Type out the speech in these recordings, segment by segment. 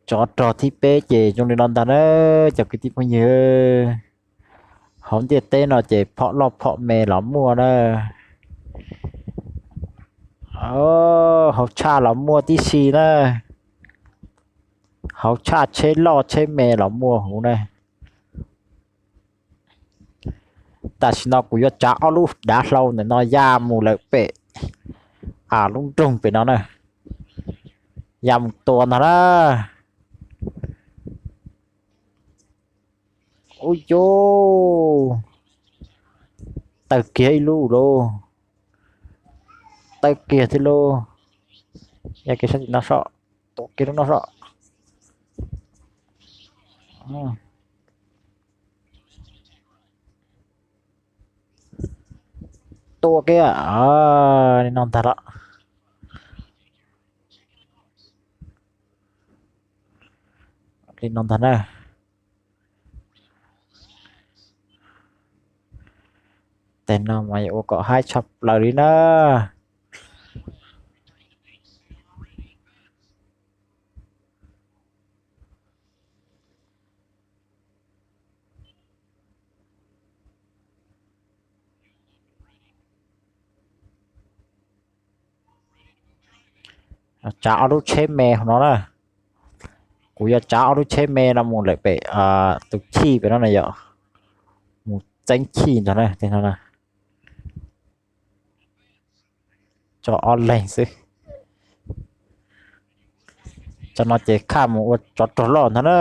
Tsov rog thib peb ces zoo li no ntag na, cov kwv tij phooj ywg. Hauv ntiaj teb no ces phom loj phom me los muaj na. Hauv tshaj los muaj tib si na. Hauv tshaj tsheb loj tsheb me los muaj huv na. Tam sim no kuv yuav tsav ob lub dav hlau ntawm no ya mus lawm pem lub nroog pem no na. Ya mus tua ntag na. Ub, cub, tawg kiag ib lub lauj. Tawg kiag thiab lauj. Ya kiag sab tim no sob, tua kiag lub no sob. Tua kiag li no ntag los. Li no ntag na. Tej no mas yuav ua kom haib tshaj plaws li na. Tsav ob lub tsheb me hauv no na. Kuv yuav tsav ob lub tsheb me no mus lawm pem tus chij pem no na yom. Mus txeeb chij ntag na tej no na. Tso ob leeg xwb. Tso no ces khaj mus ua tsov rog loj ntag na.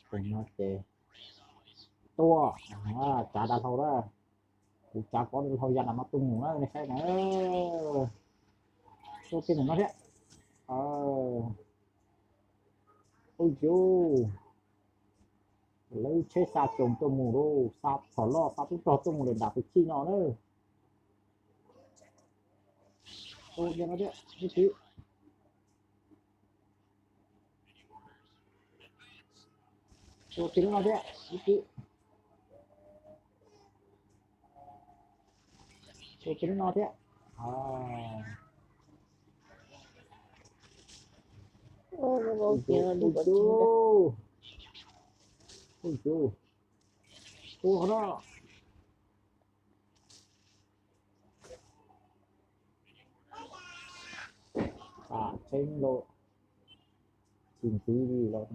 Tus no ces tua, tsav dav hlau na. Kuv tsav pov dav hlau ya nram no tuaj mus na nej saib na. Tua kiag ntawm no thiab. Ub, yus, lawv tsheb xa coos tuaj mus lauj, xa phom loj xa tub rog tuaj mus lawm nram tus chij no na. Tua kiag no thiab ib tug. Tua kiag lub no thiab ib tug. Tua kiag lub no thiab. Ua, ua, ua, tua qhov no. Tseeb lauj, tsis ntxiv li los.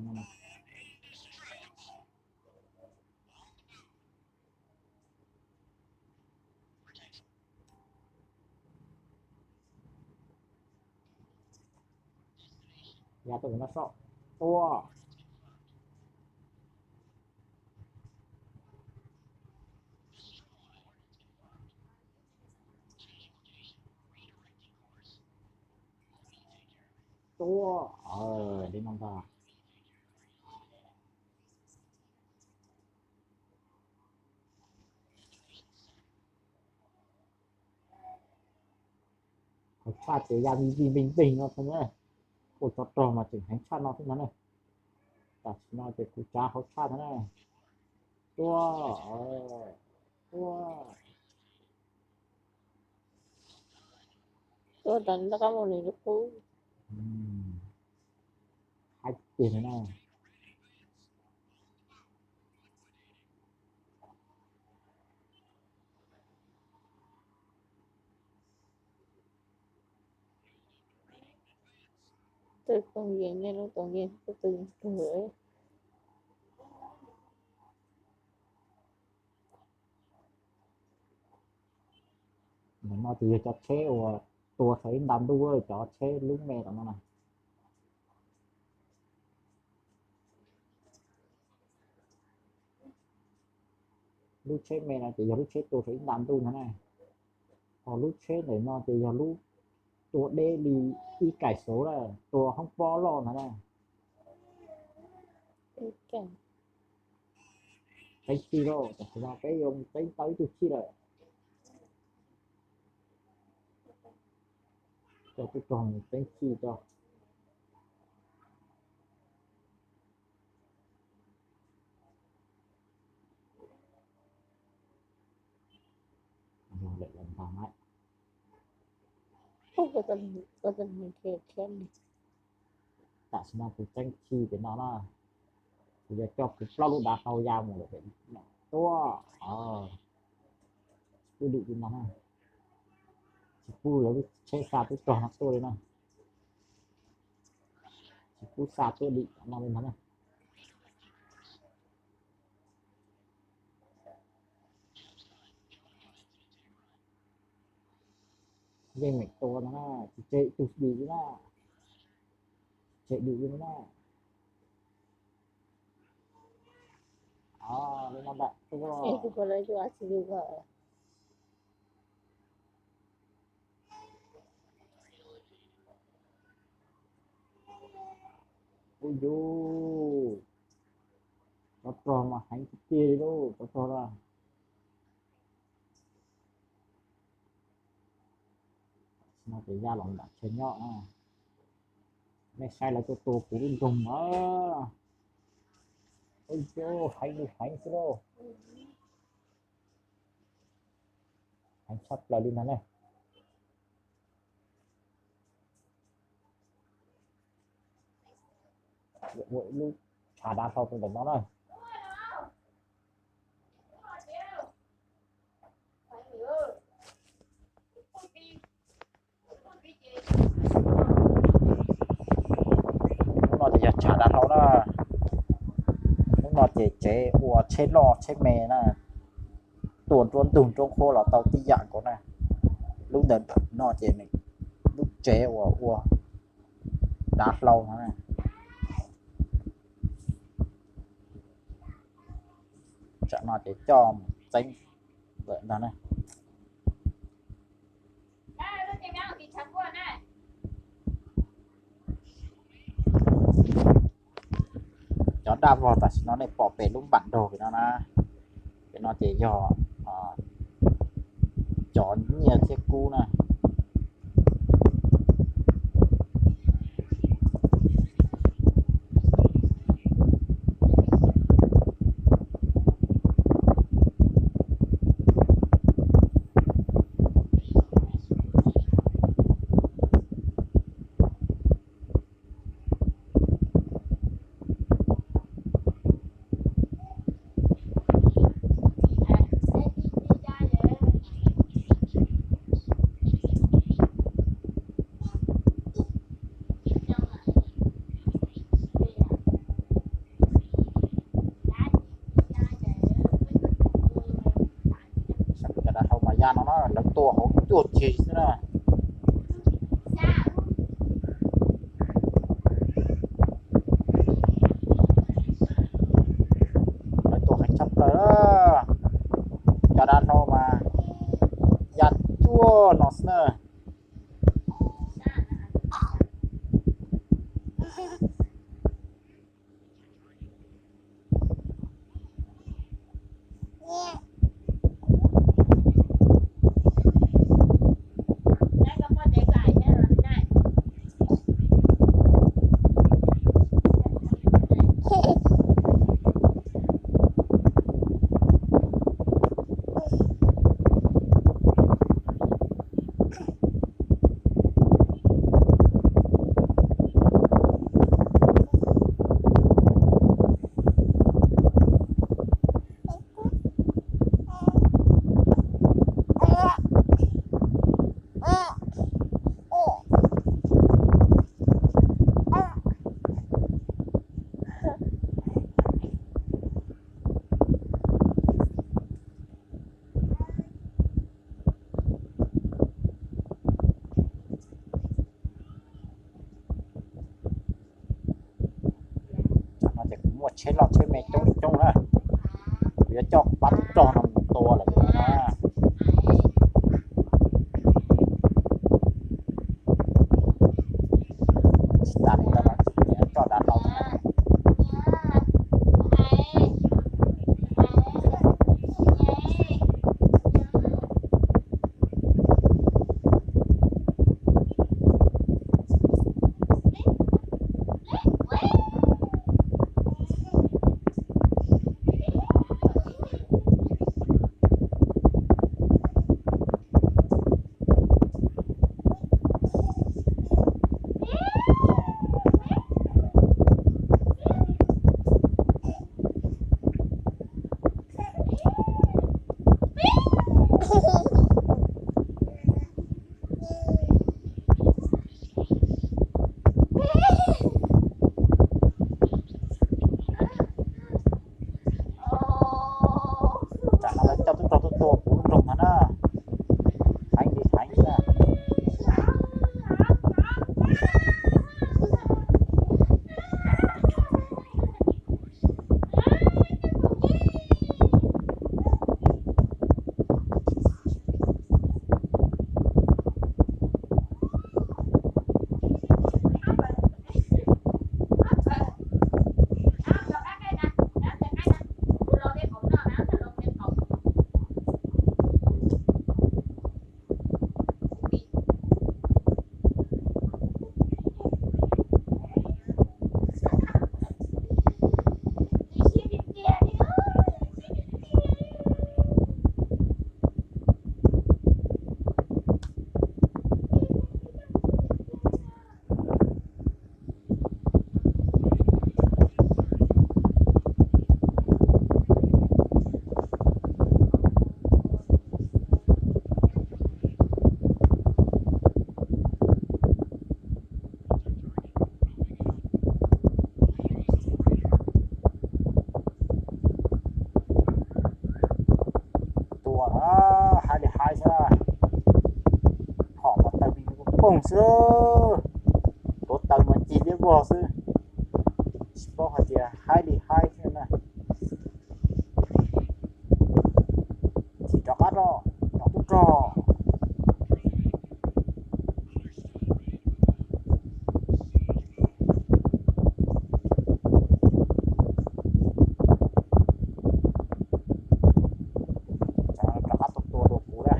Ya tuaj no sob. Tua. Tua. Li no ntag. Hauv tshaj ces ya npij npij npeg no xwb na. Ua tsov rog mas tseem heev tshaj no xwb ntag na. Tam sim no ces kuv tsav hauv tshaj ntag na. Tua, tua. Tua tas nws rov qab mus nws lub qub. Haib tiag na. Tus koom yees, nej lub koom yees tus kawg. Ntawm no ces yog cov tsheb uas tua saum ib nta ntuj, cov tsheb lub me tom no na. Lub tsheb me no ces yog lub tsheb tua saum ib nta ntuj ntag na. Ho lub tsheb ntawm no ces yog lub tua deb li ib kaim xov lawm, tua hoob pob loj ntag na. Teeb chij lauj, tam sim no peb yuav teeb tau ib tug chij lawm. Coj tub rog mus teeb chij tso. Lawm los ntag na. Tam sim no kuv tseeb khi pem no na, kuv yuav coj kuv plaub lub dav hlau ya mus lawm pem no tuaj. Tsis pub dim li no na, tsis pub lawv lub tsheb xa tub rog no tuaj li na, tsis pub xa tuaj dim no li ntag na. Yeej meem tua no na, tsis tseg ib tug dim li na, tsis tseg dim li no na. Li no ntam tuaj. Ub yus, cov rog mas heev tiag tiag li lauj, cov rog na. No ces ya los nram chaw nyob na. Nej saib lawv tuaj tua kuv lub nroog na. Ub yus, heev li heev xwb lauj. Heev tshaj plaws li ntag ne. Ua ib lub tshav dav hlau rau ntawm no na. Lub no ces yog tshav dav hlau na. Lub no ces tsev ua tsheb loj tsheb me na. Tua nruab ntug nruab nqhuab los tau tib yam nkaus na. Lub ntawm no ces nws lub tsev uas ua dav hlau no. Tsam no ces coj mus txeeb lawm ntag na. Cov daj vog tam sim no nej pom pem lub npam nrog pem no na, pem no ces yog cov nyiaj thiab kub na. Cov dav hlau mas ya no na, lawv tua hauv cuaj ceg xwb na. Lawv tua heev tshaj plaws, cov dav hlau mas ya cuaj no xwb na. Tam no ces kuv muaj tsheb loj tsheb me coob li coob na, kuv yuav coj pab tub rog no mus tua lawm na. Tsis tas li ntawd mas kuv yuav coj dav hlau na. Haib li haib xwb, hom mas taws poog xwb, tuav taws mas cig liab vog xwb, tsis paub hais tias haib li haib xwb na. Chim rov qab rau, rov qab rau. Rov qab tua tua rau kuv na.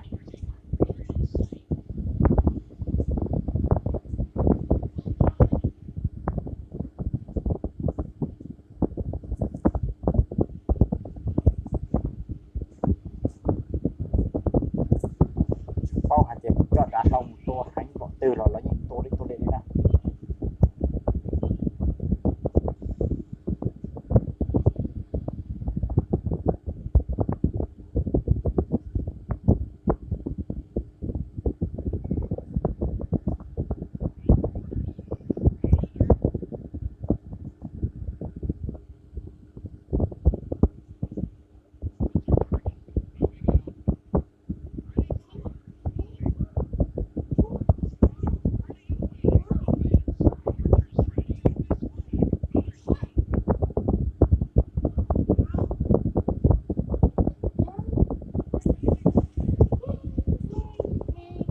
Tsis paub hais tias kuv coj dav hlau mus tua heev npaum twg los lawv yeej tua li tua li li na.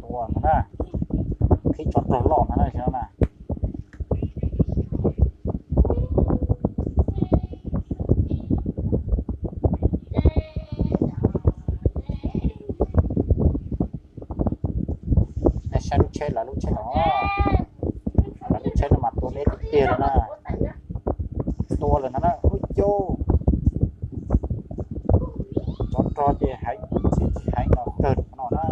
Tua ntag na, qhib tsov rog loj ntag na, xyov na. Nej saib lub tsheb, lawv lub tsheb no, lawv lub tsheb no mas tua deb tiag tiag lawm na. Tua lawm ntag na, ub caub. Tsov rog ces heev, tsis heev los kawg no na.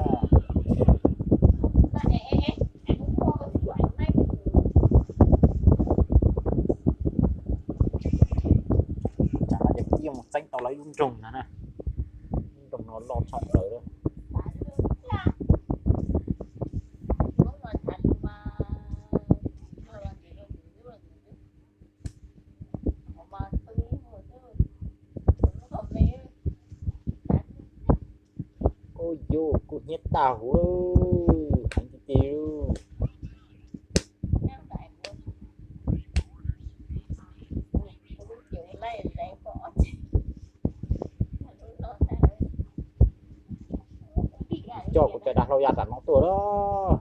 Tsam no ces kuv twb yuav mus txeeb tau lawv ib lub nroog ntag na. Lub nroog no loj tshaj plaws li. Ub caub, kub hnyiab tag huv, heev tiag tiag. Coj kuv cov dav hlau ya tam no tuaj lawm.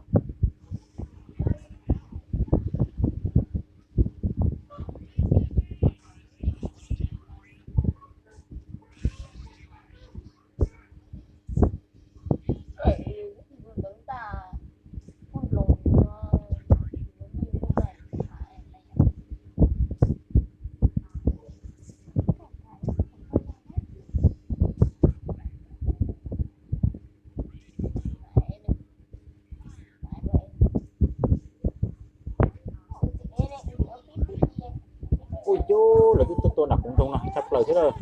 Ub caub, lawv twb tuaj tua nram kuv nroog no tshaj plaws thiab lawm.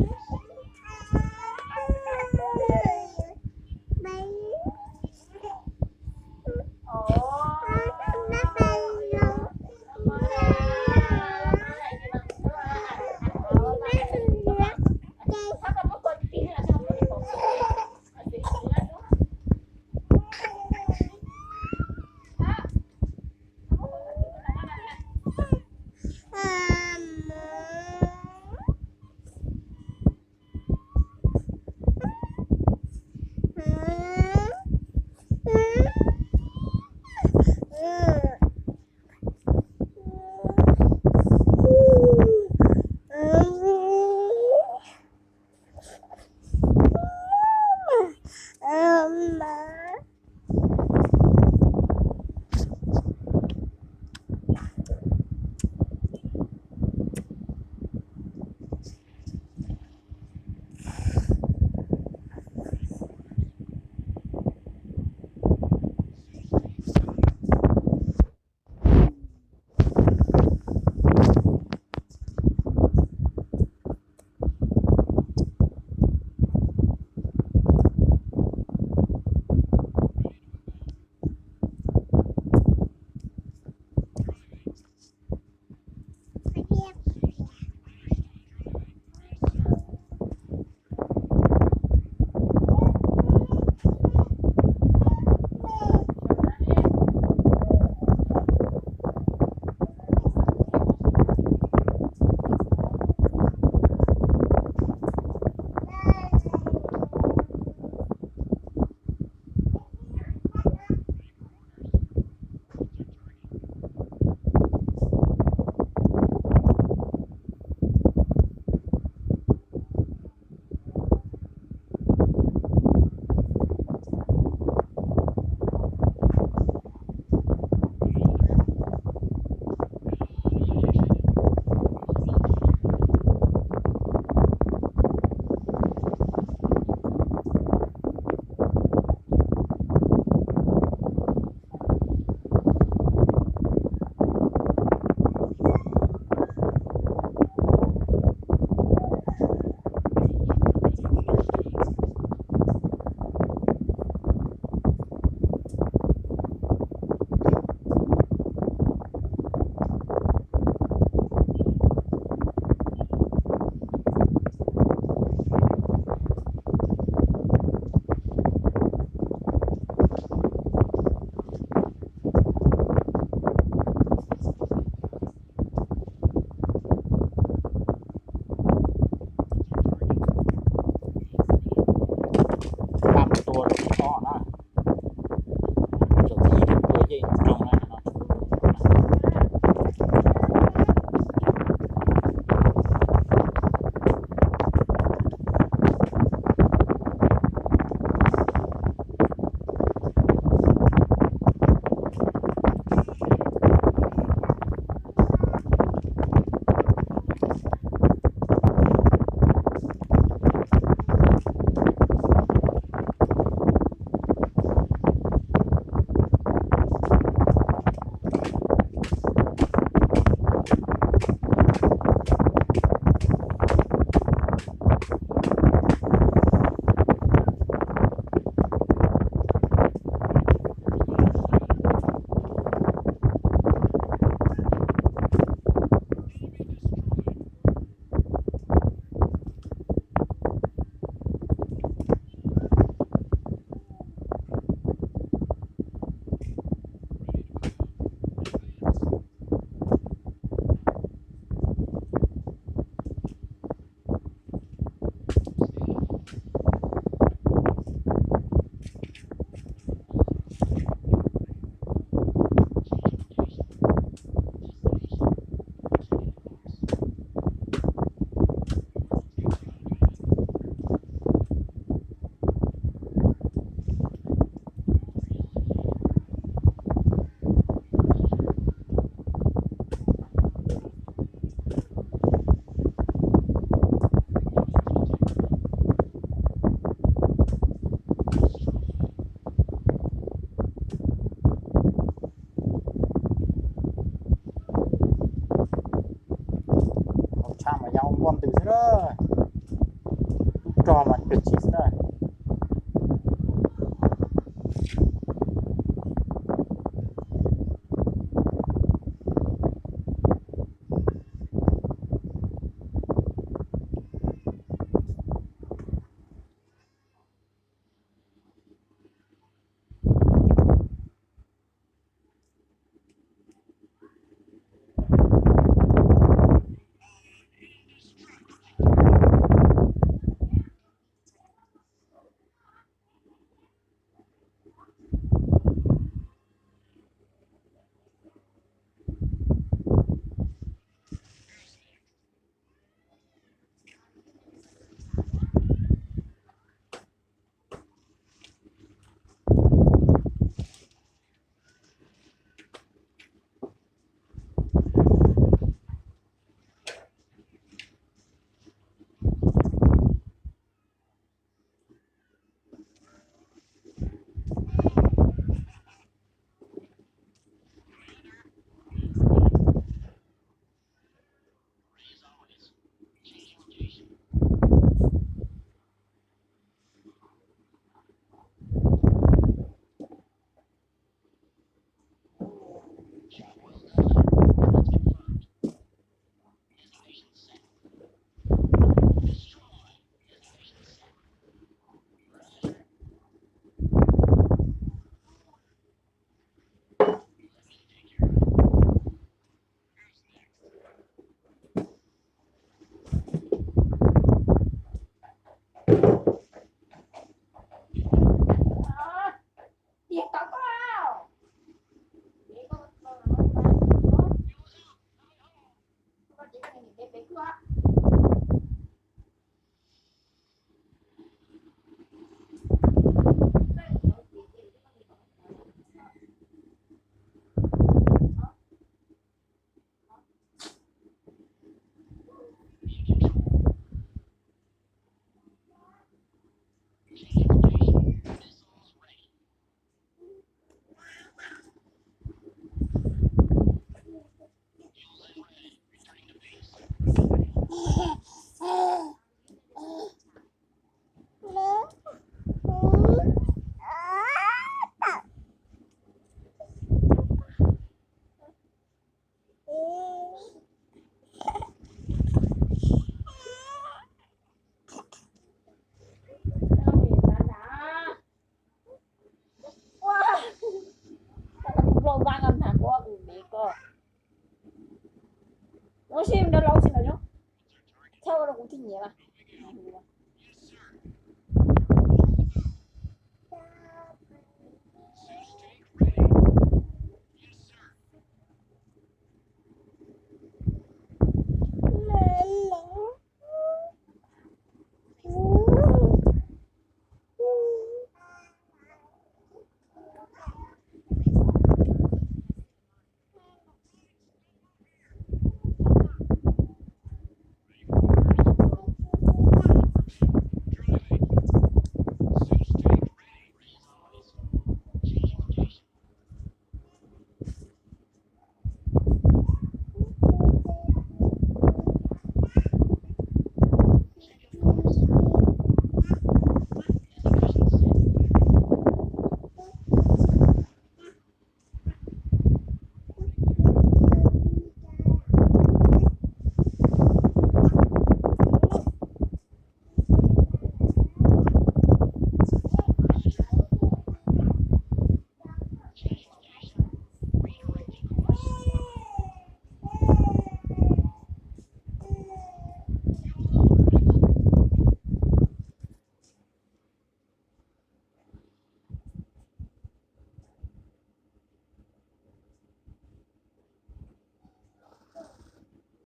poj ntws xwb na.